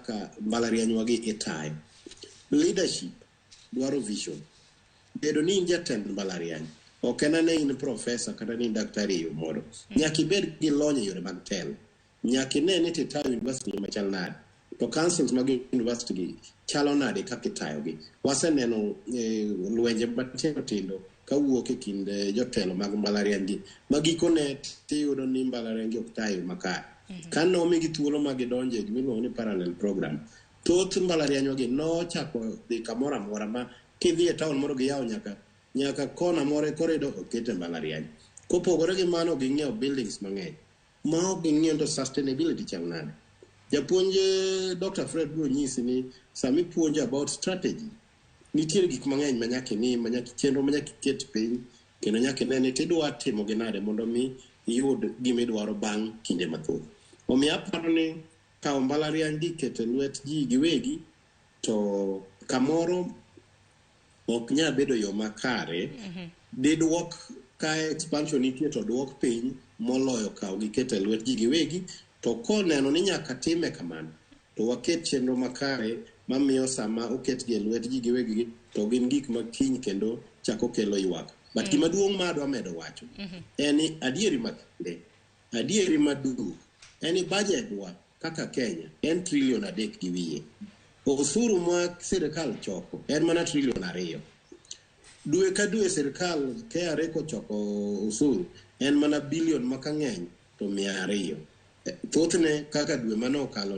kaka mbalarianywa gi itayo. Leadership dwaro vision. Bedo ni in jatend mbalariany ok en ane in profesa kata ni in daktari e yo moro. Nyaka ibed gi lony e yore mag telo. Nyaka ine ni titayo university machal nade. To councils mag university gi chalo nade kaka itayogi. Waseneno lwenje matindo tindo kawuok e kind jotelo mag mbalariany gi ma gikone tiyudo ni mbalariany gi ok tayo e yo makare. Ka nomigi thuolo ma gidonjo e gimiluongo ni parallel program, thoth mbalarianywa gi nochako dhi kamoro amora ma kidhi e town moro giyawo nyaka nyaka kona moro e corridor oket e mbalariany. Kopogore gi mano ging'iewo buildings mang'eny ma ok ging'iyo to sustainability chal nade. Japuonj Dr. Fred biro nyisi ni sama ipuonjo about strategy, nitiere gik mang'eny ma nyaka ing'i, ma nyaka chenro ma nyaka iket piny kendo nyaka ine ni tidwa timo gi nade mondo mi iyud gima idwaro bang' kinde mathoth. Omiyo aparo ni kawo mbalariany gi keto e lwet ji giwegi to kamoro ok nyal bedo yo makare. Diduok ka expansion nitie to duok piny moloyo kawo gi keto e lwet ji giwegi to koneno ni nyaka time kamano to waket chenro makare mamiyo sama oketgi e lwet ji giwegi to gin gik ma kiny kendo chako kelo ywak. But gima duong' ma adwa medo wacho en ni adieri makende, adieri maduong' en ni budget wa kaka Kenya en trilion 3 gi wiye. Osuru ma sirikal choko en mana trilion 2. Dwe ka dwe sirikal KRA kochoko osuru en mana bilion ma kang'eny to 200. Thothne kaka dwe mane okalo ni